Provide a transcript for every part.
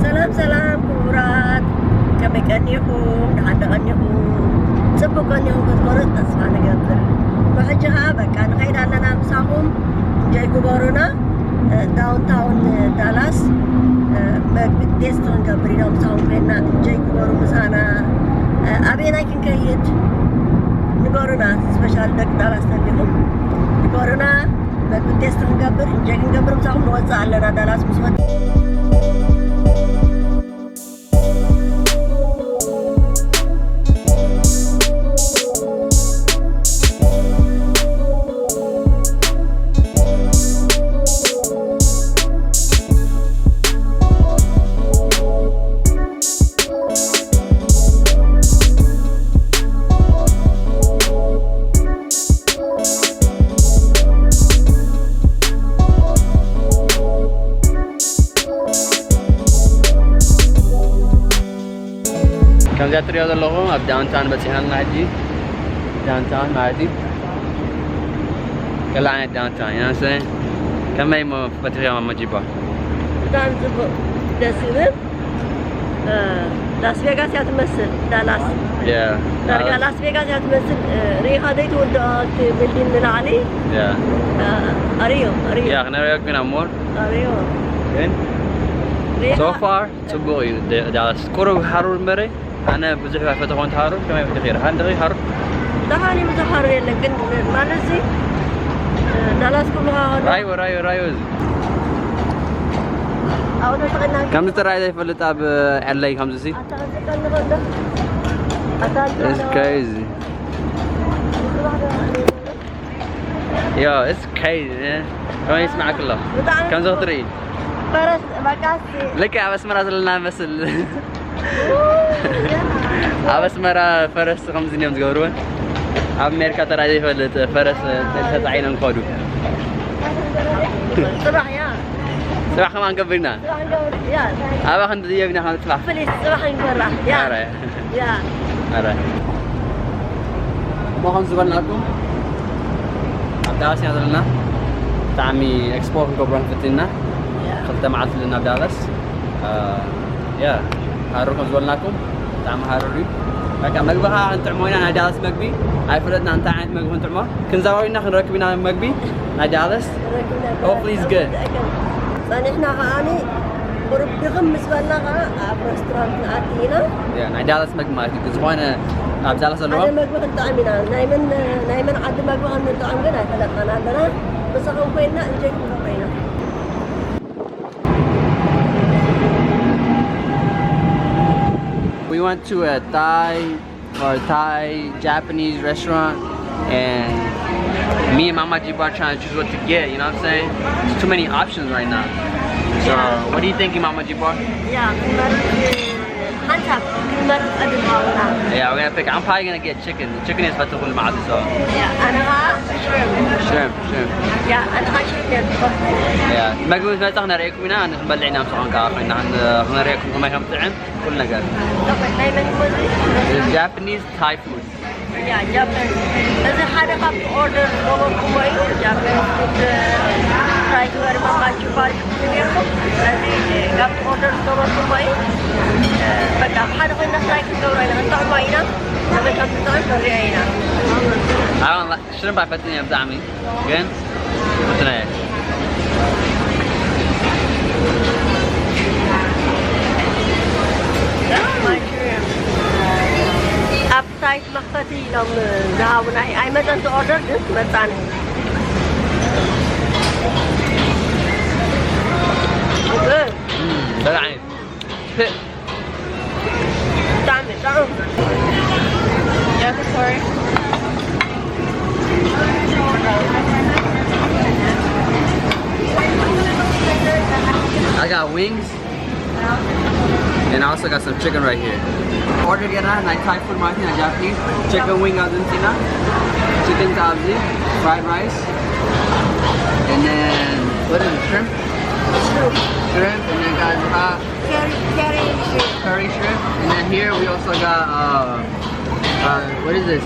ሰላም ሰላም ክቡራት፣ ከመይ ቀኒኹም? ደሓን ዶ ቀኒኹም? ጽቡቕ ቀኒኹም ክትኮኑ ተስፋ ንገብር። ብሕጂ ኸኣ በቃ ንኸይድ ኣለና ምሳኹም፣ እንጆይ ግበሩና። ዳውንታውን ዳላስ መግቢ ቴስት ክንገብር ኢና ምሳኹም ኮይና፣ እንጆይ ግበሩ ምሳና። ኣበየናይ ክንከይድ ንገሩና፣ ስፔሻል ደቂ ዳላስ ተሊኹም ንገሩና። መግቢ ቴስት ክንገብር፣ እንጆይ ክንገብር ምሳኹም ንወጽእ ኣለና። ዳላስ ምስ ወጽእ ከምዚኣ ትሪኦ ዘለኹም ኣብ ዳውንታውን በፂሕና ኣለና። ሕጂ ዳውንታውን ማለት እዩ፣ ገለ ዓይነት ዳውንታውን ኢና። ከመይ እሞ ፈቲኽዮ ማማ ጂባ? ብጣዕሚ ጽቡቕ፣ ደስ ይብል። እ፣ ላስ ቬጋስ እያ ትመስል ዳላስ። Yeah. ዳርጋ ላስ ቬጋስ እያ ትመስል። እ፣ ርኢኻ ዘይትውድኦ እቲ ቢልዲንግ ንላዕሊ። Yeah. እ፣ ኣርእዮ፣ ኣርእዮ። Yeah፣ ክንሪኦ ግን ኣብ ሞል። ኣርእዮ። ግን ርኢኻ so far ጽቡቕ እዩ ደ-፣ ዳላስ። ቁሩብ ሃሩር እምበረ፣ ኣነ ብዙሕ ኣይፈተኹን ተሃሩር። ከመይ ፈቲኺ? ደሓን ዲኺ ሃሩር? ደሓን እዩ፣ ብዙሕ ሃሩር የለን። ግን ማለት እዚ፣ እ፣ ዳላስ ክብልኻ ከሎ ራዮ፣ ራዮ፣ ራዮ እዚ። ኣብኡ ተጠቒምና ከምዚ ጥራይ ዘይፈልጥ ኣብ ኤል ኤ ከምዚ ሲ። ኣታ ከምዚ ቀልድ ከሎ። ኣታ It's crazy. Yo, it's crazy, man. ከመይ ይስማዓክ ኣሎ? ብጣዕሚ ከምዚ ጽቡቕ። ክትርኢ። ፈረስ በቃ እስኪ። ልክዕ ኣብ ኣስመራ ዘለና መስል። ኡ፣ ያ። ኣብ ኣስመራ ፈረስ ከምዚ እዮም ዝገብርወን። ኣብ ኣሜሪካ ተራእዩ ዘይፈልጥ ፈረስ ተጻዒኖም ክኸዱ። ጽባሕ፣ ያ። ጽባሕ ከማን ገብርና። ጽባሕ ገብር፣ ያ። ኣባ ክንድየብ ኢና ካብ ጽባሕ። ፕሊስ፣ ጽባሕ ንገብራ፣ ያ። ኣረ። ያ። ኣረ። እሞ ከም ዝበልናኩም ኣብ ዳላስ ኢና ዘለና። ብጣዕሚ ኤክስፕሎር ክንገብሮ ንፍትን ኢና። ያ። ክልተ መዓልቲ ኣለና ኣብ ዳላስ። እ፣ ያ፣ ሃሩር ከም ዝበልናኩም ብጣዕሚ ሃሩር እዩ። በቃ መግቢ ከዓ ክንጥዕሞ ኢና። ናይ ዳላስ መግቢ ኣይፈለጥና እንታይ ዓይነት መግቢ ክንጥዕሞ። ክንዛረብ ኢና፣ ክንረክብ ኢና መግቢ ናይ ዳላስ። ክንረክብ ኢና። Hopefully it's good. ጸኒሕና ከዓኒ ቁሩብ ድኽም ምስ በልና ከኣ ኣብ ሬስቶራንት ንኣቲ ኢና። ያ፣ ናይ ዳላስ መግቢ ማለት እዩ። ዝኾነ ኣብ ዳላስ ዘለዎም ሓደ መግቢ ክንጥዕም ኢና። ናይ መን፣ ናይ መን ዓዲ መግቢ ከም ንጥዕም ግን ኣይፈለጥናን ኣለና። ምሳኹም ኮይንና እንጆይ ክንገብሮ ኢና። We went to a Thai or Thai Japanese restaurant, and me and Mama Jiba are trying to choose what to get, you know what I'm saying? There's too many options right now. So, what do you think, Mama Jiba? ያ፣ ክንመርጽ፣ ሓንሳብ ክንመርጽ ዕድል ሃቡና። Yeah, we're gonna pick. I'm probably gonna get chicken. Chicken is ፈትኹ ኩሉ መዓልቲ፣ so. ያ፣ ኣነ ኸኣ ሽሪምፕ። Shrimp, shrimp. ያ፣ ኣነ ኸኣ ሽሪምፕ እየ ዝፈቱ። Yeah, መግቢ ምስ መጻ ክነርእየኩም ኢና፣ ንክንበልዕ ኢና፣ ምሳኹም ከኣ ኮይና ክን-፣ ክነርእየኩም ከመይ ከም ጥዕም ኩሉ ነገር። ኦኬ፣ ናይ መን እዩ እዚ? Japanese Thai food. ያ፣ ጃፓን። እዚ ሓደ ካብቲ ኦርደር ዝገበርኩሞ እዩ። ጃፓን ፉድ ትራይ ግበሪ፣ መማቹ ባሪ ክትብል እየ። ስለዚ ካብቲ ኦርደር ዝገበርኩሞ እዩ። በቃ፣ ሓደ ኮይና ትራይ ክንገብሮ ኢና፣ ክንጥዕሞ ኢና። ከመይ ከም ትጥዕም ክንሪኦ ኢና። I don't like shrimp, ኣይፈትን እየ ብጣዕሚ፣ ግን እንትን እየ። ኣፕታይት መኽፈቲ ኢሎም ዝሃቡና፣ ኣይመጸን፣ እቲ ኦርደር ግን መጻኒ። እም፣ በላዕኒ። ብጣዕሚ ጥዑም። Yakitori. I got wings and I also got some chicken right here. Order ጌርና ናይ Thai food ማለት ናይ Japanese chicken wing ኣብዚ ምጺና፣ chicken ኣብዚ፣ fried rice, and then what is it, shrimp? Shrimp, and then got, uh, Curry, curry shrimp. Curry shrimp. And then here we also got, uh, uh, what is this?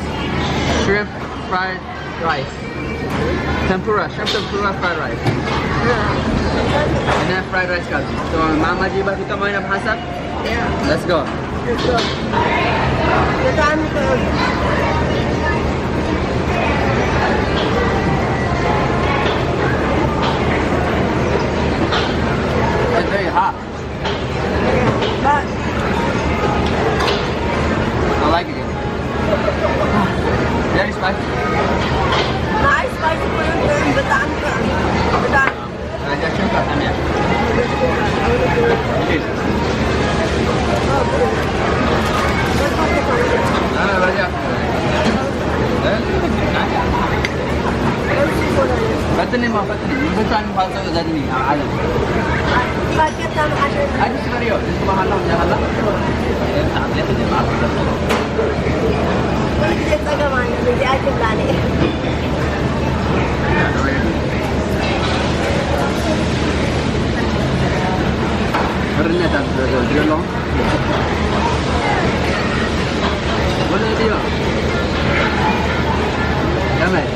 Shrimp fried rice. Tempura, shrimp tempura fried rice. And then fried rice ካብዚ። So, ማማ ጂባ ፊቶም ኣይና ብሓሳብ? Yeah. Let's go. Let's go. ብጣዕሚ ጥዑም። It's very hot. But I like it. Very spicy. Nice spicy food. ብጣዕሚ ጥዑም። ብጣዕሚ ፈትኒ ማ ፈትኒ ምብታን ፋልሰ ዘድኒ ኣብ ዓለም ኣዲስ መሪዮ ዝበሃላ ያላ ብጣዕሚ ጸገም ኣለ እዚኣ ጅምላኒ ሕርነት ኣብ ዝረዘ ዝገሎ ወለድዮ ከመይ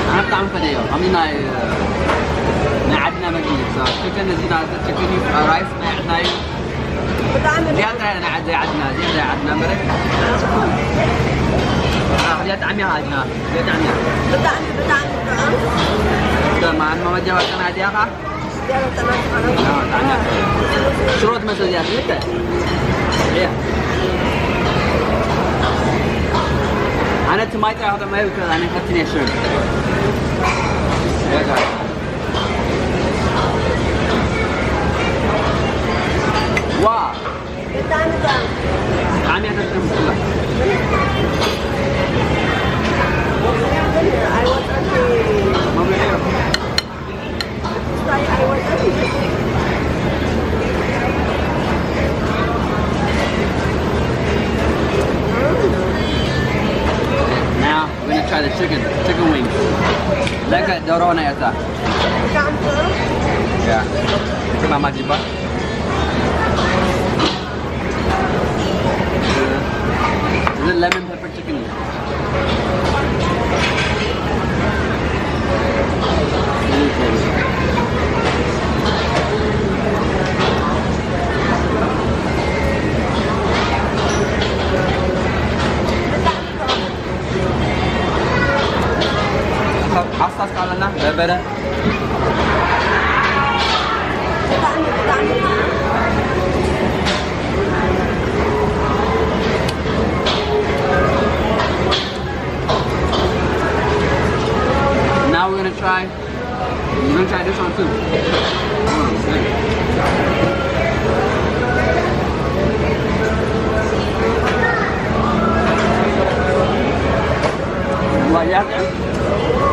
ኣነ ብጣዕሚ ፈደዮ ኣሚ ናይ ናይ ዓድና መግቢ ችክን እዚ ናዘ ችክን ራይስ ናይ ናይ ብጣዕሚ እዚኣ ጥራይ ናይ ዓዲ ዓድና እዚኣ ናይ ዓድና መረት እዚኣ ጣዕሚ ዓድና እዚኣ ጣዕሚ ብጣዕሚ ብጣዕሚ ጥዑም ማን መመጀባ ቀና እዚኣ ኻ ሽሮ ትመስል እያ ትልተ እያ ኣነ ትማይ ጥራሕ ተማይ ብከ ኣነ ከትን የሽር ዋ ብጣዕሚ እያ ተስምስላ Now we're gonna try the chicken, chicken wings. Like a dorona yata. Yeah. It's my majiba. Is it lemon pepper chicken? ሓሳስ ካለና በርበረ Now we're gonna try. We're gonna try this one too. Like yeah.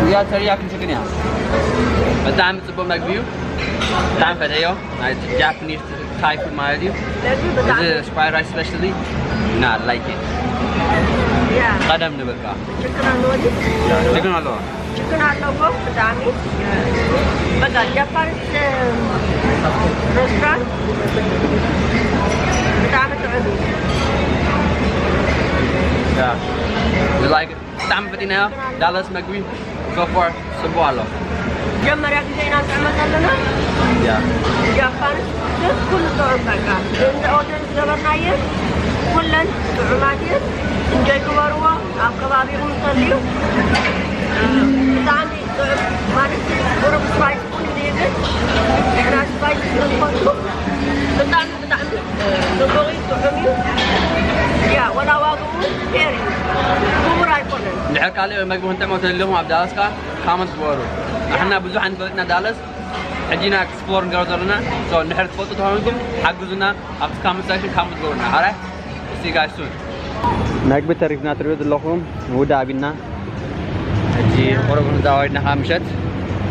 We got teriyaki chicken. Yeah. But time it's a bit like you. Time for you. It's Japanese Thai food ማለት እዩ። እዚ ስፓይ ራይስ ስፔሻሊ እና ላይክ ቀደም ንበቃ ችግር ኣለዎ። ችግር ኣለዎ ብጣዕሚ በቃ ጃፓን ሬስቶራንት ብጣዕሚ ጥዑም እዩ። ብጣዕሚ ፈቲናዮ ዳለስ መግቢ so far ጽቡቕ ኣሎ። መጀመርያ ግዜ ኢና ንጥዕመት ኣለና። ጃፓን ኩሉ ጥዑም በቃ እንደ ኦርደር ዝገበርናየን ኩለን ጥዑማት እየን። እንጆይ ግበርዎ ኣብ ከባቢኹም እንተልዩ ብጣዕሚ ጥዑም ማለት ቁሩብ ስፓይስ ኩሉ ይብል ንሕና ስፓይስ ንፈቱ ብጣዕሚ ብጣዕሚ ጽቡቕ እዩ፣ ጥዑም እዩ። ያ፣ ወላ ዋግኡ ፌር እዩ። ክቡር ኣይኮነን። እንድሕር ካልእ መግቢ ክንጥዕሞ ተደሊኹም ኣብ ዳላስካ ካመንት ግበሩ። ንሕና ብዙሕ ኣይንፈልጥና ዳለስ፣ ሕጂ ኢና ኤክስፕሎር ንገብሮ ዘለና። ሶ፣ እንድሕር ትፈልጡ ተኾይንኩም ሓግዙና፣ ኣብቲ ካመንት ሴክሽን ካመንት ግበሩና። ኣራይ፣ ሲ ጋይስ ሱን። መግቢ ተሪፍና ትሪኡ ዘለኹም፣ ንውዳእ ኣቢልና። ሕጂ ቁሩብ ክንዛወር ኢና ካብ ምሸት።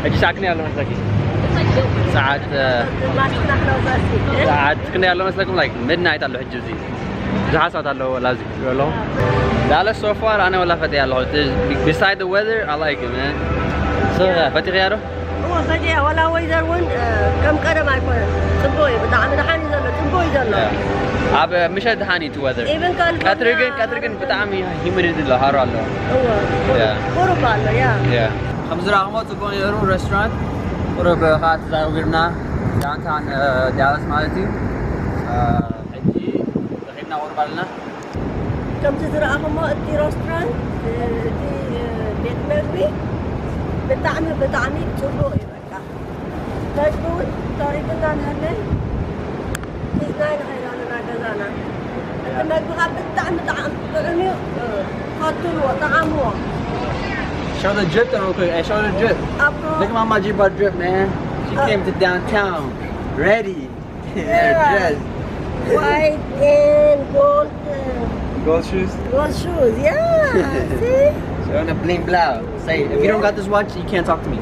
ሕጂ ሰዓት ክንደይ ኣሎ መስለኪ? ሰዓት፣ እ፣ ሰዓት ክንደይ ኣሎ መስለኩም? ላይክ ሚድናይት ኣሎ ሕጂ እዚ። ብዙሓት ሰባት ኣለዉ ወላ እዚ ኣለዉ። ዳለስ so far ኣነ ወላ ፈትየ ኣለኹ። እቲ beside the weather I like it, man. ፈጢቕያ ዶ? እዎ ፈዲያ ዋላ ወይዘር እውን ከም ቀደም ኣይኮነን። ፅቡቅ እዩ፣ ብጣዕሚ ደሓን እዩ ዘሎ፣ ፅቡቅ እዩ ዘሎ። ኣብ ምሸት ደሓን እዩ እቲ ወዘር። ኢቨን ካልኮ ቀትሪ ግን ቀትሪ ግን ብጣዕሚ ሂሚዲቲ ኣሎ፣ ሃሩ ኣሎ። እዎ ያ። ቁሩብ ኣሎ ያ። ያ። ከም ዝረኣኹሞ ፅቡቅ ነይሩ ሬስቶራንት። ቁሩብ ከዓ ተዛዊርና ዳውንታውን ዳላስ ማለት እዩ። ሕጂ ረኺብና ቁሩብ ኣለና። ከምቲ ዝረኣኹሞ እቲ ሬስቶራንት፣ እቲ ቤት መግቢ ብጣዕሚ ብጣዕሚ ፅቡቅ እዩ። በቃ መግቢ እውን ተሪፍና ንህለይ ሒዝና ንኸይድ ኣለና ገዛና። እቲ መግቢ ከዓ ብጣዕሚ ጣዕም ጥዑም እዩ። ፈትንዎ፣ ጠዓምዎ። Show the drip though, real quick. Hey, show the drip. ኣብሮ Look at my G Bar drip, man. She came to downtown. Ready. Yeah. Dressed. White and gold, Gold shoes. gold shoes. Yeah. See? She on a bling blow. Say, if you don't got this watch, you can't talk to me.